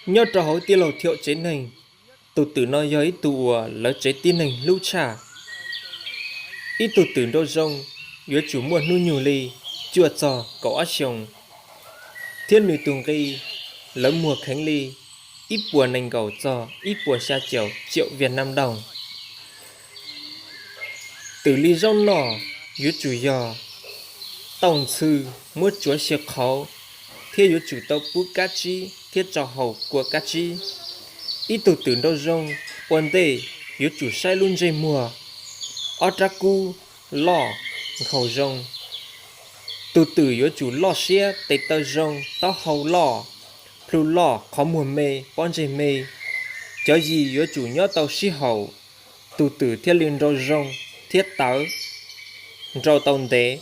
Nyob rau hauv tij laug Thiaum tsev neeg, tus twm no yog ib tug uas lawv tsev tib neeg hlub tshaj. Ib tug twm nraug zoo yuav tsum muaj hnub nyoog li cuaj txog kaum ob xyoos, thiab nws tus nqi lawv muag kheev li ib puas nees nkaum txog ib puas xya caum tsiaum Viaj Nam Doog. Twm li zaub noj yuav tsum yog tauj ntxhw, muab tsuav xyaw qhauv, thiab yuav tsum tau pub kab tsib thiab tso haus kua kab tsib. Ib tug twm nraug zoo ua ntej yuav tsum saib lub ntsej muag, ob rab kub loj, nkhaus zoo. Tus twm yuav tsum loj siab, tes taw zoo, taub hau loj, plhu loj, qhov muag me, pob ntseg me. Cov yim yuav tsum nyob tau sib haum, tus twm thiaj li nraug zoo thiab tawv, nrau tau ntev.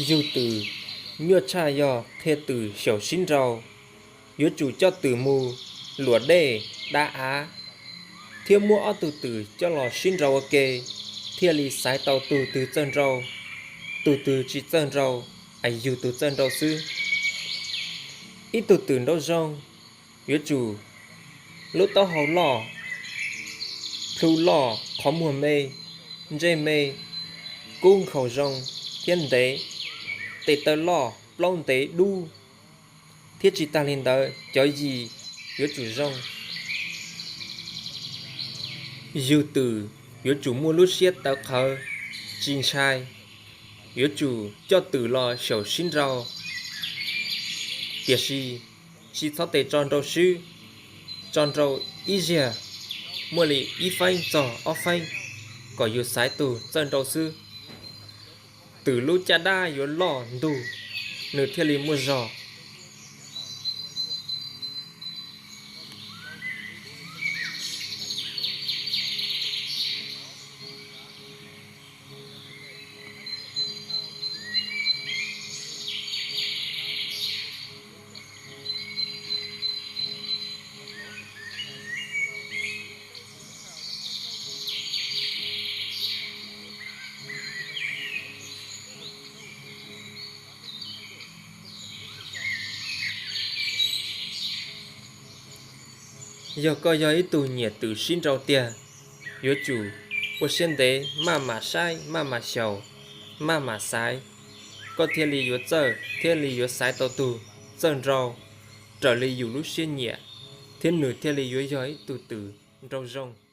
Yug twm nyuaj tshaj yog qhia twm xyaum sib nrau. Yuav tsum coj twm mus luam dej, da av, thiab muab ob tug twm coj los sib nrau ua ke, thiaj li xaiv tau tus twg txawj nrau, tus twg tsis txawj nrau, es yug tus txawj nrau xwb. Ib tug twm nraug zoo yuav tsum lub taub hau loj, plhu loj, qhov muag me, ntsej me, kub nkhaus zoo thiab ntev, tes taw loj, plaub ntev dub, thiab tsis tag li ntawd cov yim yuav tsum zoo. Yug twm yuav tsum muaj lub siab tawv qhawv, tsis ntshai, yuav tsum coj twm los xyaum sib nrau, tiam sis tsis txhob tes tso nrau swb, tso nrau ib zaug, muaj li ib feeb txog ob feeb, kom yus xaiv tus txawj nrau xwb. Twm lub caj dab yuav loj ntug, nws thiaj li muaj zog. Yog koj yog ib tug nyiam twm sib nrau tiag, yuav tsum ua siab ntev, maj mam saib, maj mam xyaum, maj mam xaiv, koj thiaj li yuav txawj, thiaj li yuav xaiv tau tus txawj nrau raws li yus lub siab nyiam, thiab nws thiaj li yuav yog ib tug twm nrau zoo.